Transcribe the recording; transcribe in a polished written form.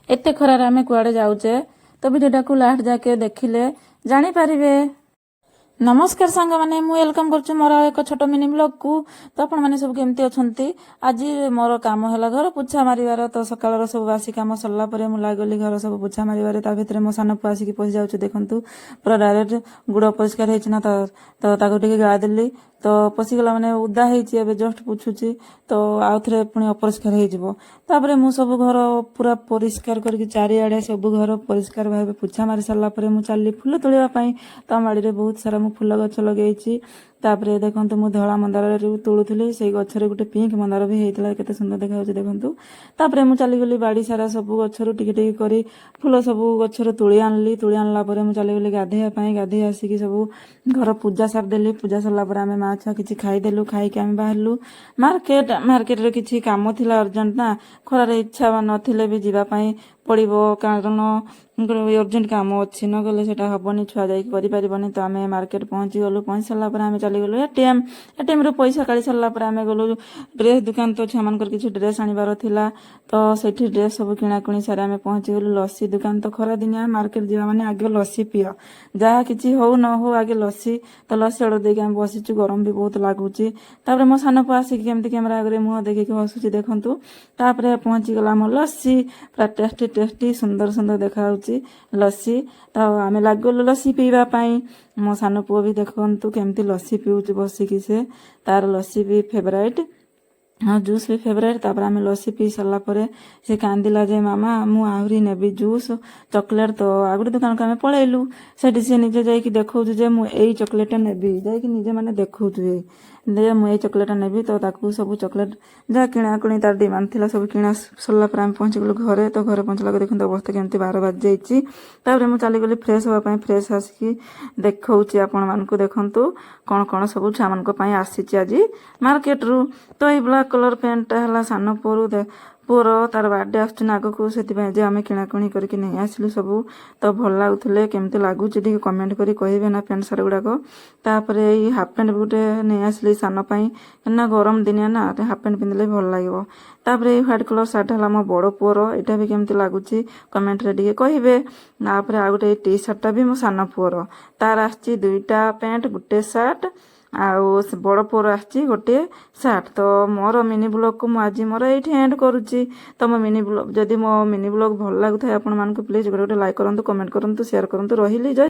ଏତେ ଖରାରେ ଆମେ କୁଆଡ଼େ ଯାଉଛେ, ତ ଭିଡ଼ିଓଟାକୁ ଲାଷ୍ଟ ଯାକେ ଦେଖିଲେ ଜାଣିପାରିବେ। ନମସ୍କାର ସାଙ୍ଗମାନେ, ମୁଁ welcome କରୁଛି ମୋର ଆଉ ଏକ ଛୋଟ ମିନି ବ୍ଲଗକୁ। ତ ଆପଣମାନେ ସବୁ କେମିତି ଅଛନ୍ତି? ଆଜି ମୋର କାମ ହେଲା ଘର ପୋଛା ମାରିବାର। ତ ସକାଳର ସବୁ ବାସି କାମ ସରିଲା ପରେ ମୁଁ ଲାଗିଗଲି ଘର ସବୁ ପୋଛା ମାରିବାରେ। ତା ଭିତରେ ମୋ ସାନ ପୁଅ ଆସିକି ପଶି ଯାଉଛି। ଦେଖନ୍ତୁ, ପୁରା ଡାଇରେକ୍ଟ ଗୁଡ଼ ପରିଷ୍କାର ହେଇଛି ନା, ତ ତାକୁ ଟିକେ ଗାଳି ଦେଲି। ତ ପଶିଗଲା, ମାନେ ଉଦା ହେଇଛି, ଏବେ ଜଷ୍ଟ ପୋଛୁଛି, ତ ଆଉ ଥରେ ପୁଣି ଅପରିଷ୍କାର ହେଇଯିବ। ତାପରେ ମୁଁ ସବୁ ଘର ପୁରା ପରିଷ୍କାର କରିକି, ଚାରିଆଡ଼େ ସବୁ ଘର ପରିଷ୍କାର ଭାବେ ପୋଛା ମାରି ସାରିଲା ପରେ ମୁଁ ଚାଲିଲି ଫୁଲ ତୋଳିବା ପାଇଁ। ତ ଆମ ବାଡ଼ିରେ ବହୁତ ସାରା ମୁଁ ଫୁଲ ଗଛ ଲଗେଇଛି। ତାପରେ ଦେଖନ୍ତୁ, ମୁଁ ଧଳା ମନ୍ଦାର ତୋଳୁଥିଲି, ସେଇ ଗଛରେ ଗୋଟେ ପିଙ୍କ ମନ୍ଦାର ବି ହେଇଥିଲା। କେତେ ସୁନ୍ଦର ଦେଖାଯାଉଛି ଦେଖନ୍ତୁ। ତାପରେ ମୁଁ ଚାଲିଗଲି ବାଡ଼ି ସାରା, ସବୁ ଗଛରୁ ଟିକେ ଟିକେ କରି ଫୁଲ ସବୁ ଗଛରୁ ତୋଳି ଆଣିଲି। ତୋଳି ଆଣିଲା ପରେ ମୁଁ ଚାଲିଗଲି ଗାଧେଇବା ପାଇଁ। ଗାଧେଇ ଆସିକି ସବୁ ଘର ପୂଜା ସାରିଦେଲି। ପୂଜା ସରିଲା ପରେ ଆମେ ମା ଛୁଆ କିଛି ଖାଇଦେଲୁ। ଖାଇକି ଆମେ ବାହାରିଲୁ ମାର୍କେଟ। ମାର୍କେଟରେ କିଛି କାମ ଥିଲା ଅର୍ଜେଣ୍ଟ ନା। ଖରାରେ ଇଚ୍ଛା ନଥିଲେ ବି ଯିବା ପାଇଁ ପଡ଼ିବ, କାରଣ ଅର୍ଜେଣ୍ଟ କାମ ଅଛି। ନ ଗଲେ ସେଇଟା ହବନି, ଛୁଆ ଯାଇକି କରିପାରିବନି। ତ ଆମେ ମାର୍କେଟ ପହଞ୍ଚି ଗଲୁ। ପହଞ୍ଚି ସାରିଲା ପରେ ଆମେ ଚାଲିଗଲୁ ଏଟିଏମ୍। ଏଟିଏମ୍ରୁ ପଇସା କାଢ଼ି ସାରିଲା ପରେ ଆମେ ଗଲୁ ଡ୍ରେସ୍ ଦୋକାନ। ତ ଛୁଆମାନଙ୍କର କିଛି ଡ୍ରେସ୍ ଆଣିବାର ଥିଲା, ତ ସେଇଠି ଡ୍ରେସ୍ ସବୁ କିଣାକିଣି ସାରି ଆମେ ପହଞ୍ଚିଗଲୁ ଲସି ଦୋକାନ। ତ ଖରା ଦିନିଆ ମାର୍କେଟ ଯିବା ମାନେ ଆଗେ ଲସି ପିଅ, ଯାହା କିଛି ହଉ ନ ହଉ ଆଗେ ଲସି। ତ ଲସି ଅର୍ଡର ଦେଇକି ଆମେ ବସିଛୁ, ଗରମ ବି ବହୁତ ଲାଗୁଛି। ତାପରେ ମୋ ସାନ ପୁଅ ଆସିକି କେମିତି କ୍ୟାମେରା ଆଗରେ ମୁହଁ ଦେଖିକି ହସୁଛି ଦେଖନ୍ତୁ। ତାପରେ ପହଞ୍ଚିଗଲା ଆମ ଲସି। ପୁରା ଟେଷ୍ଟି ଟେଷ୍ଟି, ସୁନ୍ଦର ସୁନ୍ଦର ଦେଖାଯାଉଛି ଲସି। ତ ଆମେ ଲାଗିଗଲୁ ଲସି ପିଇବା ପାଇଁ। ମୋ ସାନ ପୁଅ ବି ଦେଖନ୍ତୁ କେମିତି ଲସି ପିଉଛି ବସିକି ସେ। ତାର ଲସି ବି ଫେଭରାଇଟ୍, ହଁ, ଜୁସ୍ ବି ଫେଭରାଇଟ୍। ତାପରେ ଆମେ ଲସି ପିଇ ସାରିଲା ପରେ ସେ କାନ୍ଦିଲା ଯେ ମାମା, ମୁଁ ଆହୁରି ନେବି ଜୁସ୍, ଚକୋଲେଟ୍। ତ ଆଉ ଗୋଟେ ଦୋକାନକୁ ଆମେ ପଳେଇଲୁ। ସେଠି ସେ ନିଜେ ଯାଇକି ଦେଖାଉଛି ଯେ ମୁଁ ଏଇ ଚକୋଲେଟ୍ଟା ନେବି। ଯାଇକି ନିଜେ ମାନେ ଦେଖାଉଛି ଏଇ ଯେ ମୁଁ ଏଇ ଚକୋଲେଟ୍ଟା ନେବି। ତ ତାକୁ ସବୁ ଚକୋଲେଟ୍ ଯାହା କିଣାକିଣି ତାର ଡିମାଣ୍ଡ ଥିଲା, ସବୁ କିଣା ସରିଲା ପରେ ଆମେ ପହଞ୍ଚିଗଲୁ ଘରେ। ତ ଘରେ ପହଞ୍ଚିଲା ପରେ ଦେଖନ୍ତୁ ଅବସ୍ଥା କେମିତି, 12 ବାଜିଯାଇଛି। ତାପରେ ମୁଁ ଚାଲିଗଲି ଫ୍ରେଶ୍ ହେବା ପାଇଁ। ଫ୍ରେଶ୍ ଆସିକି ଦେଖାଉଛି ଆପଣମାନଙ୍କୁ, ଦେଖନ୍ତୁ କ'ଣ କ'ଣ ସବୁ ଛୁଆମାନଙ୍କ ପାଇଁ ଆସିଛି ଆଜି ମାର୍କେଟରୁ। ତ ଏଇ ବ୍ଲାକ୍ କଲର୍ ପ୍ୟାଣ୍ଟଟା ହେଲା ସାନ ପୁଅର। ତାର ବାର୍ଥଡେ ଆସୁଛି ନା ଆଗକୁ, ସେଥିପାଇଁ ଯେ ଆମେ କିଣାକିଣି କରିକି ନେଇ ଆସିଲୁ ସବୁ। ତ ଭଲ ଲାଗୁଥିଲେ, କେମିତି ଲାଗୁଛି ଟିକେ କମେଣ୍ଟ କରି କହିବେ ନା ପ୍ୟାଣ୍ଟ ସାର୍ଟ ଗୁଡ଼ାକ। ତାପରେ ଏଇ ହାଫ୍ ପ୍ୟାଣ୍ଟ ବି ଗୋଟେ ନେଇ ଆସିଲି ସାନ ପାଇଁ, କାହିଁକିନା ଗରମ ଦିନିଆ ନା, ହାଫ୍ ପ୍ୟାଣ୍ଟ ପିନ୍ଧିଲେ ଭଲ ଲାଗିବ। ତାପରେ ଏଇ ହ୍ୱାଇଟ୍ କଲର୍ ସାର୍ଟ ହେଲା ମୋ ବଡ଼ ପୁଅର। ଏଇଟା ବି କେମିତି ଲାଗୁଛି କମେଣ୍ଟରେ ଟିକେ କହିବେ। ତାପରେ ଆଉ ଗୋଟେ ଏଇ ଟି ସାର୍ଟଟା ବି ମୋ ସାନ ପୁଅର। ତାର ଆସିଛି ଦୁଇଟା ପ୍ୟାଣ୍ଟ, ଗୋଟେ ସାର୍ଟ, ଆଉ ସେ ବଡ଼ ପୁଅର ଆସିଛି ଗୋଟିଏ ସାର୍ଟ। ତ ମୋର ମିନି ବ୍ଲଗ୍କୁ ମୁଁ ଆଜି ମୋର ଏଇଠି ଏଣ୍ଡ କରୁଛି। ତ ମୋ ମିନି ବ୍ଲଗ୍, ଯଦି ମୋ ମିନି ବ୍ଲଗ୍ ଭଲ ଲାଗୁଥାଏ ଆପଣମାନଙ୍କୁ, ପ୍ଲିଜ୍ ଗୋଟେ ଗୋଟେ ଲାଇକ୍ କରନ୍ତୁ, କମେଣ୍ଟ କରନ୍ତୁ, ସେୟାର କରନ୍ତୁ। ରହିଲି, ଜୟ